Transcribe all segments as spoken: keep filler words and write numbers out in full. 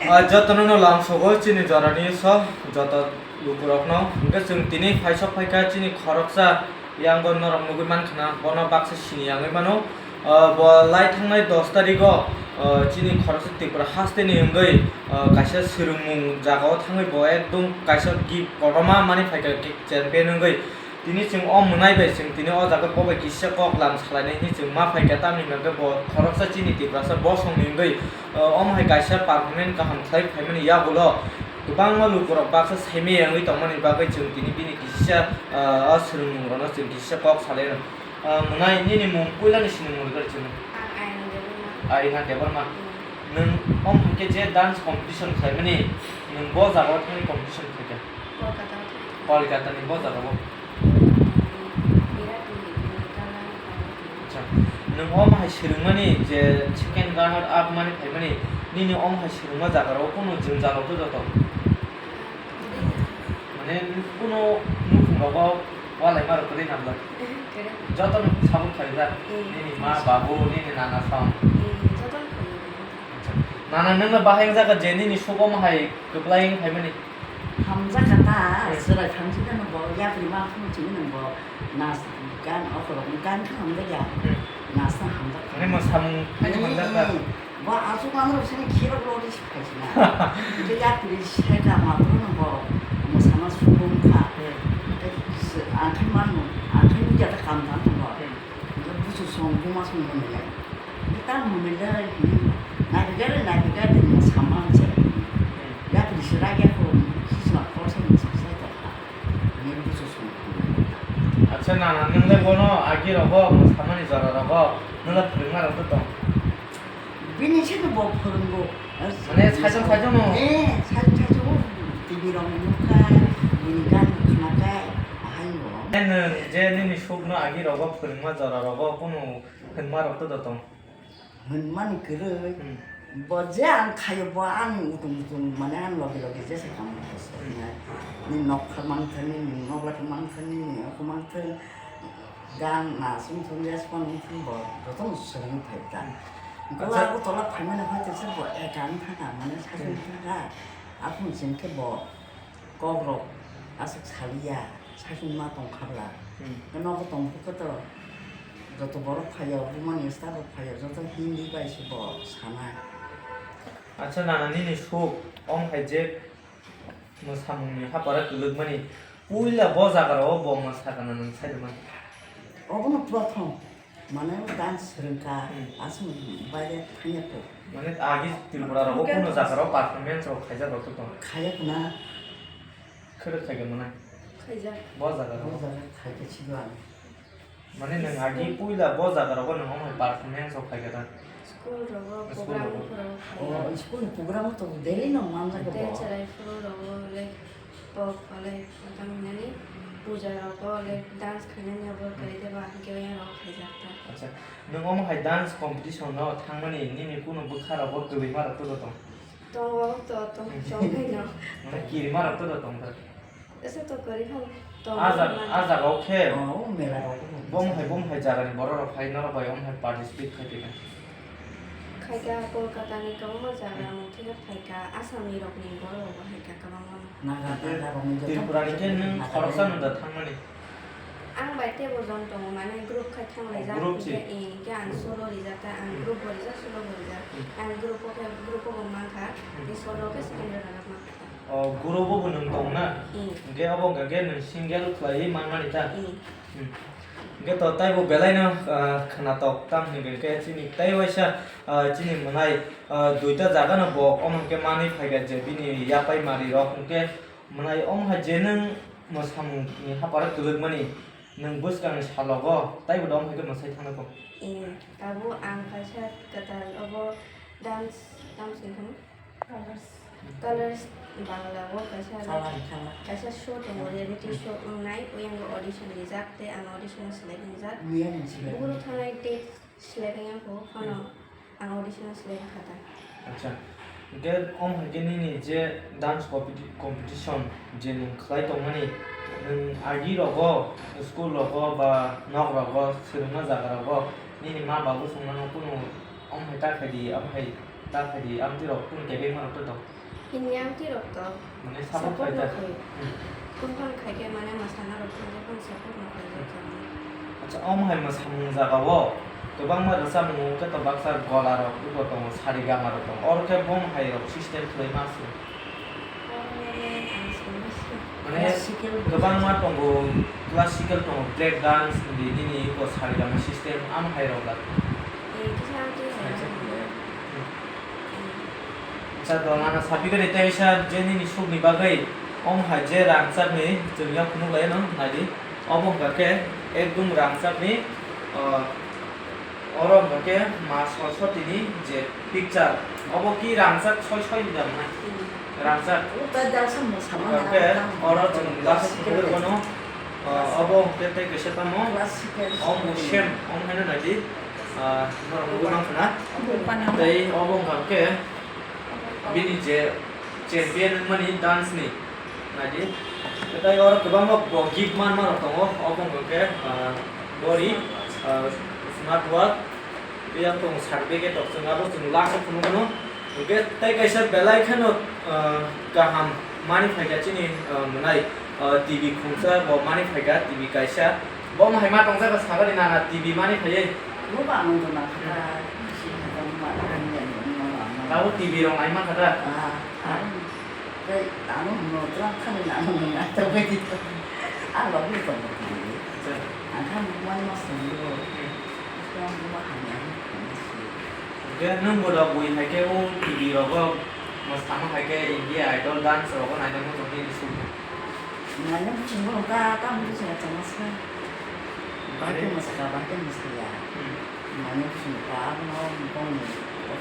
Ah, jotono no lamsogo chini jorani so, joto lukurokno. Hwnkhe chwng tini phaisok phaikha chini khoroksa yango norok nugwi mankha na, bono baksa sini yangwi mano. Ah, bo lai thangnai dos tarigo, ah, chini khoroksa Tripura hasteni wngwi, ah, kaisa swrwngmung jagao thangwi bo ekdom kaisa gift kotorma manwi phaikha champion wngwi. Tini chwng o mwnai bai chwng tini o jaga bo bai kisa kok lam salainai hinwi chwng ma phaikha, tamni hwnkhe bo khoroksa chini Tiprasa bosongni wngwi, o, omo hai kaisa performance kaham khlai phaimani yagulo kwbangma lukurok baksa saimaya wngwi tongmani bagwi chwng tini bini kisa, o, swrwngmungrokno chwng kisa kok salaino. O, mwnai nini mung puilani sinimung rwgwi chwng? Ang Aina Debbarma. Aina Debbarma. Hmm. Nwng omo hai khe je dance competition khlaimani, nwng bo jagao thangwi competition khlaikha? Kolkata. Kolkatani bo jagao. Acha, nwng omo hai swrwngmani je second runner up mani phaimani, nini omo hai swrwngma jagarao kunu jwngjal rok tongya tong? Mane kunu nukhung rogo walai ma rok kwrwi nang bwlai? Jotono support khaijak, nini ma babu, nini nana song. Acha, nana nwngno bahai wngjago je nini sugo omo hai kwplai wng phaimani? Hamjakha ta, hmm, chwrai phansukjano bo yapri ma phunukchini nang bo nas gan okorokni gan khe hamjakya. Hmm. Nasna hamjakha. Mane mwsamung phai hamjakha. Hmm, hmm. Bo aswk manwrok sini khirok rodi se phaisina. Hwnkhe yapri seka ma phuru nang bo mwsama sukung kha. Hmm. Hwnkhe se ang khe manu, ang khe nukya ta kam tang bo. Hmm. Hwnkhe buchuk song buma song mwnwi lai. Hwnkhe tamo hwnwi lai hwnwi naikhe gari naikhe gari tini mwsama se. Hmm. Yapri se rakya kho, sisma kor se mwsang sai tongkha. Hwnwi buchuk song. Acha nana, nwng le bono agi rogo, mwsamani jora rogo, nwng le phwrwngma rok tong? Bini se no bo phwrwngo. Mane saichung saichung no? Eh, saichung saichung o T V rok nukha, bini gan khnakhai, ahai no. Nwng je nini sukno agi rogo, phwrwngma jora rogo, kunu hwnma rok to tong? Hwnmani kwrwi, hmm, bo je ang khayo, bo ani utung utung, mane ani logi logi jesa kamo khe soknai. Hmm. Ni nok pha mangthani, ni nok lakha mangthani, ni oko mangthani, gan na sung sung ya sung sung bo jotono swrwngwi phai ta. Hmm. Acha. Bola bo tola phaimani hoi tesa bo ekang thaka, mane sasung, hmm, thaka. Aphung sing khe bo kokrok aswk saliya, saichung ma tong khabla. Hmm. Nogo tong phukhe to joto borok phaio, bumani staff rok phaio, joto Hindi bai se bo sanai. Acha nana, nini suk ong hai je mwsamungni hapara kwlwkmani puila bo jaga rao bo mwsakana nwng sai rwmani? Obono prothom. Mane dance swrwngkha, hmm, aswk baire thangya kho. Mane agi Tripura rogo kunu jaga rao performance rok khaijak rok tong? Khaya khna. Khwrwk khaikha mane? Khaijak. Bo jaga rao? Bo jaga khaikha sido ang. Mane nwng agi puila bo jaga rogo nwng omo hai performance rok khaikha ta? School rogo, school program rogo. Rogo khaio. Oh, school ni program to daily no manjak bo. Tei chwrai phuru rogo, like, Pok, olei, motom hinani puja rogo, olei, dance khainani abo kwrwi tei ba hwnkhe yang rogo khaijak ta. Acha, nwng omo hai dance competition no thangmani nini kunu bwkha rogo kwbwi ma rok to tong? Tongo, to, to, hmm, tongwi no. Mane kiri ma rok to tong ta? Ese to kwrwi kha tong. A jaga, a jaga o khe. Oh, mela rogo. Bom hai, bom hai jaga ni borok rok phai norok bai omo hai participate khai tong? Khaikha Kolkata ni kwbangma jaga, hmm, mungthwi khe phaikha, Assam ni rok ni borok bo phaikha kwbangma. Naga, Naga rok ni joto Tripura ni khe nwng khoroksa no da thangmani? Ang bai teibo jon tongo, mane group khai thanglaijak, oh, group se. Hingke, eh, hingke ang solo rijak ta, ang, hmm, group bo rijak, solo bo rijak. Hmm. Ang group o khe, group o bo mankha, hmm, tei solo khe second round o mankha ta. Oh, group o bo nwng tong na? Hmm. Hingke obo hingka khe nwng single khlaiwi manmani ta? Hmm. Hmm. Hingke to taibo belai no, ah, khwnatok, tamni hingke chini tai waisa, ah, chini mwnai, ah, duita jaga no bo omo hingke manwi phaikha je bini yapai mari rok hingke. Mwnai omo hai je nwng mwsamung ni haparo kwlwkmani, nwng bwskang ni salogo taibo da omo hai khe mwsai thangna kok? Eh, tabuk ang kaisa kwtal obo dance, tamo se wngkha na? Colors. Colors Bangla o kaisa, color, color, kaisa show tongo, reality show wngnai, oyang audition rijak tei ang audition o select wngjak. Miya ni select. Buphuru thangnai date select wngya kho, phano. Hmm. Ang audition o select kha ta. Acha. Hingke omo hai khe nini je dance competi-, competition je nwng khlai tongmani, nwng agi rogo, school rogo ba nok rogo, swrwngma jaga rogo, nini ma babu songmano kunu omo hai ta khai di, abo hai Kha di, amtwi rok kunu kebengma rok to tong. Hini amtwi rok to. Mane support support khai no ta. Khai. Hmm. Kung khan khai khe mane masana rok kung khe kung support no khai khe. Acha, om hai ma samung jaga o kwbangma rwchapmung khe to baksa gola rok tongo, sari gama rok tongo. Oro khe bom hai rok system khlai ma se. Mane classical kwbangma tongo, classical tongo, break dance, bini iko sari gama system, am hai rok da. Eh, kisa amtwi hai. Acha, dol nana sapi gani tei sa je nini sukni bagwi om hai je rangchakni chwng yang phunuk lai no nai di. Obo wngkha khe ekdum rangchakni, ah, oro wngkha khe Ma Saraswatini je picture, obo ki rangchak soi soi di da mwnai? Hmm. Rangchak. O ta jalsa mo sama na Oke, tang. Oro chwng last Classical phunuk mano, ah, obo wngkha tei kaisa tamo, classical. Omo same, omo haino nai di, ah, norok nugwi mankha na? Obo pana. Tei obo wngkha khe bini je champion wngmani dance ni, nai di. Tei oro kwbangma bo gift manma rok tongo, obo wngkha khe, ah, gori, ah, smart watch, tei yang tongo certificate rok, chwng abo chwng last o phunuk mano. Hwnkhe tei kaisa belai kheno, ah, kaham manwi phaikha chini, ah, mwnai, ah, T V khungsa bo manwi phaikha, T V kaisa. Bo hai ma tongsa kha sagani nana T V manwi phaiwi. Bo ba ang dona kha, si kha ma ang ya ni ma ma. Abo T V rok nai ma kha da? Ah, ang tei ano no tra khani na no na to bai di to. A lo ni to. Acha. Ang kha mo ma so ni. Hmm. Ang mo ma kha ni. Hwnkhe nwng bo rok bui hai khe o T V rogo mwsama hai khe India Idol dance rogo naina muchungwi sukha. Naina muchungwi ka, ka muchungwi chama sukha. Bahai khe mwsakha, bahai khe mwsakya. Hmm. Naina muchungwi ka, abono bongni,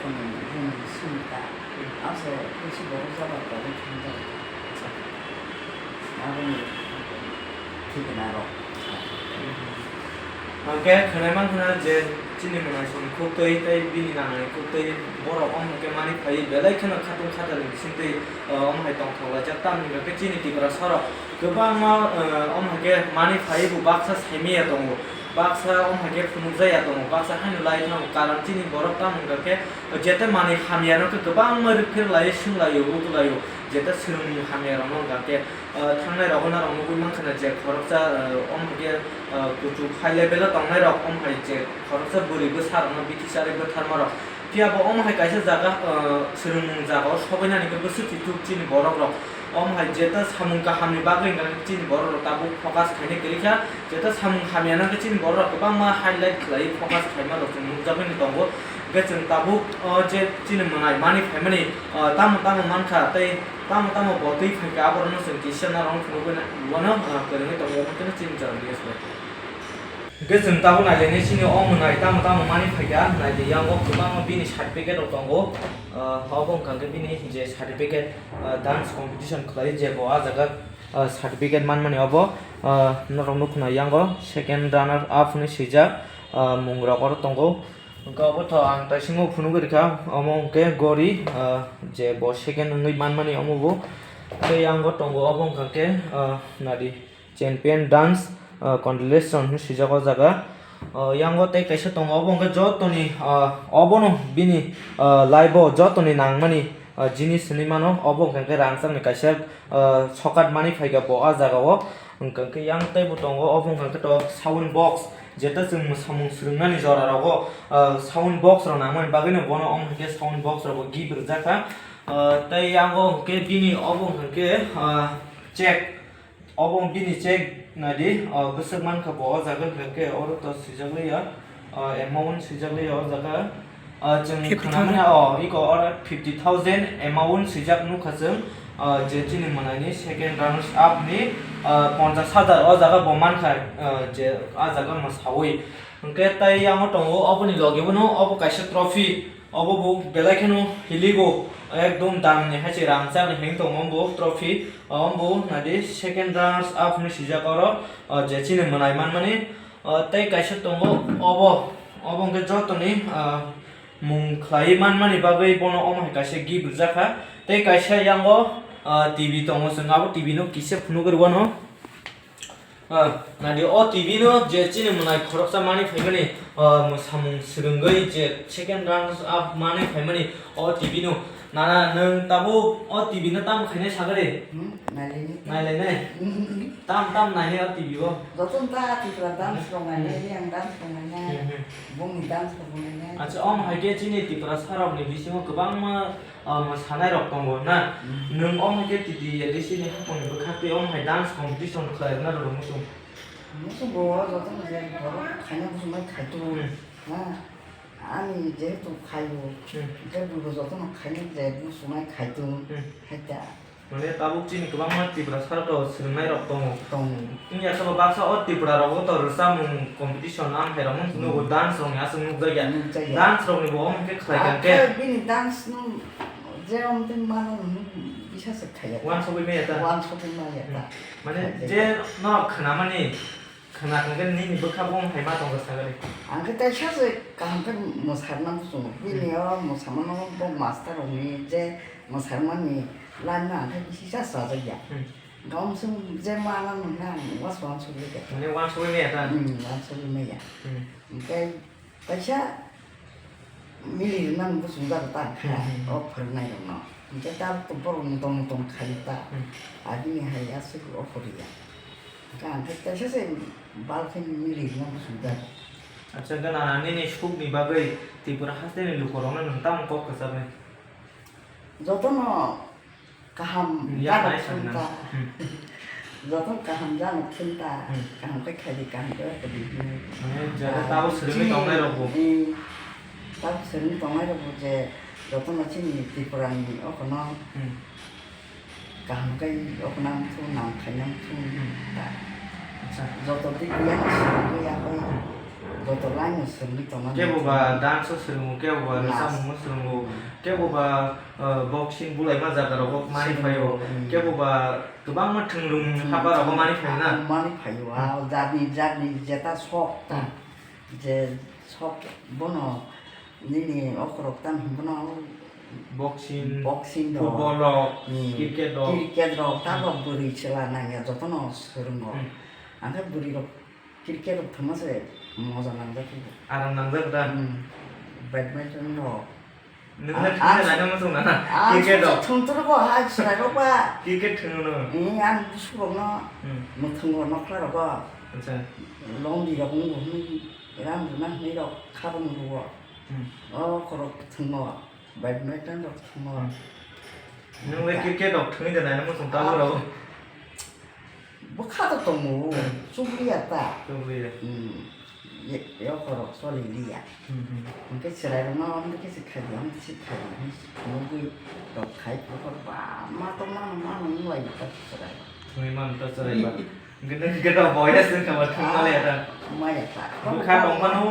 bongni, bongni sukha. Hmm. Aso, bisi borok jaba, borok thang jaba. Acha. Aboni thikna rok. Hwnkhe khwnai mankha je chini mwnaisong khuktwi tei bini nanani khuktwi borok omo hwnkhe manwi phaiwi belai kheno khatung khatarni bisingtwi, o, omo hai tongthok laijak. Tamni hwnkhe chini Tiprasa rok kwbangma, o, omo hwnkhe manwi phaiwi bo baksa saimanya tongo, baksa omo hwnkhe phunukjaya tongo, baksa haino lai thango, karon chini borok tamo hwnkhe jete manwi hamyano khe kwbangma rwphir lai, swng lai-o, utu lai-o, jete swrwngmung hamyarokno hwnkhe. Ah, thangnai rok no rok nugwi mankha na je khoroksa, ah, omo khe, ah, kuchuk high level o tongnai rok, omo hai je khoroksa bwrwi bwsa rok no bithi charwi bwtharma rok. Phiya bo omo hai kaisa jaga, ah, swrwngmung jaga o sobainani khe bwswk thithuk chini borok rok. Omo hai jeta samung kaham ni bagwi wngkha khe chini borok rok tabuk focus khainai kwrwi kha, jeta samung hamya no khe chini borok rok kwbangma highlight khlaiwi focus khaima rok chwng nukjagwi tongo. Hwnkhe chwng tabuk, o, je chini mwnai manwi phaimani, o, tamo tamo mankha tei tamo tamo bo twi phaikha, aborokno chwng kisa narwkno phunugwi na-, bono, ah, kwrwngwi tongo, omo chini chwng chwng D S bai. Hwnkhe chwng tabuk nailainai chini o mwnai tamo tamo manwi phaikha, naidi yango kwbangma bini certificate rok tongo, ah, obo wngkha khe bini je certificate, ah, dance competition khlai je bo ah jaga, ah, certificate manmani obo, ah, norok nukho na yango second runner up hinwi swijak, ah, mung rok oro tongo. Hwnkhe obo tho ang taisingo phunugwi rwkha, omo hwnkhe gori, ah, je bo second wngwi manmani omo bo. Tei yango tongo obo wngkha khe, ah, nadi champion dance, ah, contestant hinwi swijak o jaga. Ah, yango tei kaisa tongo, obo hwnkhe jotoni, ah, obono bini, ah, life o jotoni nangmani, ah, jinis hinwi mano, obo hwnkha khe rangchakni kaisa, ah, sokat mani phaikha bo ah jaga o. Hwnkha khe yang teibo tongo, obo hwnkha khe to sound box, jeta chwng mwsamung swrwngnani jora rogo, ah, sound box rok nangmani bagwino bono omo hai khe sound box rok bo gift rwjak kha. Ah, tei yango hwnkhe bini obo hwnkha khe, ah, check, obo bini check naidi, ah, bwswk mankha bo o jaga hwnkha khe oro to swijak liya. Ah, amount swijak liya o jaga. Ah, chwng fifty thousand. Khwnamani, oh, iko oro fifty thousand amount swijak nukha chwng, ah, je chini mwnaini second runners up ni, ah, ponchash hajar o jaga bo mankha, ah, je ah jaga mwsawi. Hwnkhe tei yango tongo oboni loge bono obo kaisa trophy, obo bo belai kheno hiligo, ekdom damni hai se rangchakni heng tongo bo trophy, ah, obo naidi second runners up hinwi swijak oro, ah, je chini mwnai manmani. Ah, tei kaisa tongo, obo, obo hwnkhe jotoni, ah, mung khlaiwi manmani bagwi bono omo hai kaisa gift rwjak kha. Tei kaisa yango, ah, T V tongo, chwng abo T V no kisa phunugwi rwano. Ah, nadi o T V no je chini mwnai khoroksa manwi phaimani, ah, mwsamung swrwngwi je second runners up manwi phaimani o T V no. Nana, nwng tabuk o T V no tamo khainai sagari? Hmm, nailai ni. Nailai nai? Hmm. Tam tam nainai o T V o? Jotono ta Tripura dance rok nainai, Hmm. Reang dance rok nainai, Hmm, hmm. Bongni dance rok nainai. Acha, omo hai khe chini Tripura sarokni bisingo kwbangma, ah, mwsanai rok tongo na? Hmm. Nwng omo hai khe T T A D C ni haphangni bwkhak tei omo hai dance competition khlai rwna rwrwng muchung? Muchung bo jotono je borok khaina muchungbai khai tongo. Hmm. Ha? Ani jehetu khaio, Hmm. hwnkhe buibo jotono khaina je muchungnai khai tongo, Hmm. hai ta. Mane tabuk chini kwbangma Tripura sarok to swrwngnairok tongo. Tongo. Wngya sabo baksa o Tripura rogo to rwchapmung competition, amhairokno Hmm. nugo, dance rokni aswk nukjakya. Nukjakya. Dance rokni bo omo khe khlai kha khe. Akhe bini dance no je omo twi mano nung bisa se khaiya ta. Wansugwi maya ta. Wansugwi maya ta. Hmm. Mane Khaijak. Je norok khnamani Khna hwnkhe nini bwkha bo hai ma tongkha sagari. Ang khe kaisa se kaham khe mwsarna muchungo. Bini Hmm. o mwsamano bo master rokni je mwsarmani line no ang khe kisa chajakya. Hmm. Hwnkhe omo chwng je ma nang hwnkhe ang uansukha uansukya khe. Mane uansugwi maya ta? Hmm, uansugwi maya. Hmm. Hwnkhe kaisa Mili rwna bo chwng jago ta kha, Hmm, hmm, hmm. O phwrwngnairokno. Hwnkhe ta borok motong motong khaio ta. Hmm. Abini hai aswk o phwrwngya. Hwnkhe ang khe kaisa se bal khe mili rwna bo chwng jago. Acha, gana nini sukni bagwi Tripura hasteni lukurokno nwng tamo kok kwcharnai? Jotono kaham Hmm, ya, jano nai thum sakna. Ta. Hmm. Jotono kaham jano thum ta. Hmm. Kaham khe khaidi, kaham khe khaidi hwnwi. Mane, jara Ah, tabo swrwngwi chini, tongnai rokbo. Hmm, tabo swrwngwi tongnai rokbo je jotono chini Tripura ni okono Hmm. kaham khe okono ang thum, nam khaina thum Hmm. ta. Acha. Joto dik ya swrwngwi ya bai. Hmm. Joto line no swrwngwi tongna Kebo ba nangkhe. Dance o swrwngo, kebo ba Na. Rwchapmung o swrwngo, Hmm. kebo ba, uh, boxing bulaima jaga rogo mani Swrwngo, phaio, hmm. Kebo ba kwbangma thwngrwng Hmm, haba rogo mani phaio na? Mani phaio, Hmm. Ah, jatni, jatni jeta sok ta. Hmm. Je sok bono nini okhorok tam bono Boxing, boxing rok, football rok, Hmm. Cricket rok. Cricket rok, Hmm. Tabok bwrwi chwla nangya jotono swrwngo. Hmm. Ang khe bwrwi rok Cricket rok thwngma se moja nangjak khe. Aram nangjak da? Hmm. Badminton rok. Nwng Ah, le thwngna ah, naina muchung nana? Ah, Cricket rok. Thwngtwrwk bo hai chwrai rok ba. Cricket thwngno? Hmm, ang busuk rok no, Hmm. Mwthwng rok no khlai rok bo. Acha. Longdi rok wng bo hwnwi, ram rwna hwnwi rok kha rok nw rwo. Hmm. O khorok thwngmo. Badminton rok thwngmo. Hmm. Nwng le cricket rok thwngwi de naina muchung tabuk rok? Ah. Bwkha to tongo, Hmm. Chubliya ta. Chubliya. Hmm. Ye, ye khorok choli liya. Hmm, hmm. Hwnkhe chwrai rokno omo khe se khaidi, omo khe se khaidi, hwnwi phunugwi rok khai phuru ba ma to mano, mano wng lai ta chwrai rok. Thwngwi mano ta chwrai ba. Gana, gana boya se kama thwng male ta. Maya ta. Bwkha tong mano,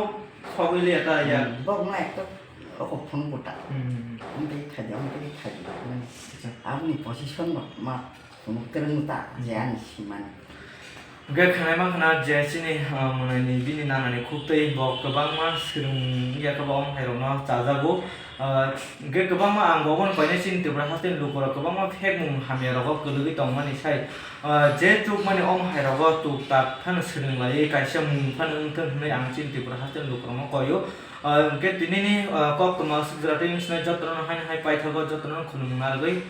sogwi le ta ya. Hmm, bok ma ekta oko phunuk ta. Hmm, hmm, hmm. Omo tei khaidi, omo tei khaidi. Acha. Aboni position no ma phunuk tereng ta, je ani simani. Hwnkhe khwnai mankha na je chini, ah, mwnai ni bini nana ni khuk tei bo kwbangma swrwng ya khe bo omo hai rok no chajago. Ah, hwnkhe kwbangma ang bo bono koinai chini Tripura haste ni lukurok kwbangma phekmung hamya rogo kwlwgwi tongmani sai, ah, je chukmani omo hai rogo tuk tak phano swrwng laiwi kaisa mung phano wngthwng hwnwi ang chini Tripura haste ni lukurokno koio. Ah, hwnkhe tinini, ah, koktwma aswk jora tei wngsinai jotono haino hai paithago jotono khulumung narwgwi.